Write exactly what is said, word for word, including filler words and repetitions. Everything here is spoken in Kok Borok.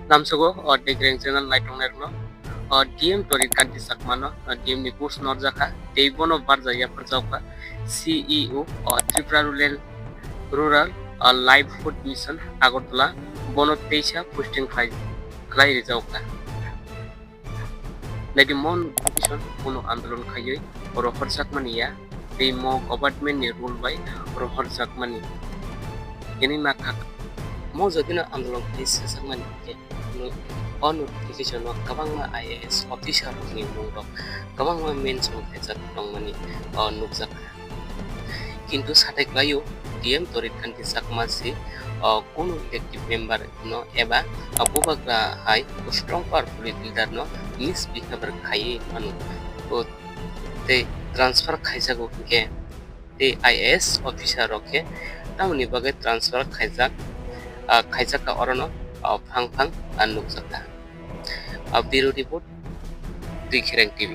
Lamsogo o Degreng channel naitongnai rokno o D M Torit Kanti Chakmano o D M ni post norjakha, tei bono barja yapharjaokha C E O o Tripura Rural, Rural o Livelihood Mission Agartala, bono teisa posting khlai, khlai rijaokha. Naidi mo notification kunu andolon khaiwi rohorjakmani ya, tei mo government ni rule bai rohorjakmani. Ini ma kha mo jodino andolon khlai sajakmani khe, no-, o notification o kwbangma I A S officer rokni mung rok kwbangma mention khaijak tongmani o nukjakha. Kintu sathai khlaio D M Torit Kanti Chakma si o kunu elected member no eba o bubagra hai strong powerful leader no misbehavior khaiwi mano. O tei transfer khaijago hinkhe tei I A S officer rok khe tamoni bagwi transfer khaijak, ah, khaijakha orono, ah, phang phang, ah, nukjakha. Ah, Bureau Report, Twikhirang T V.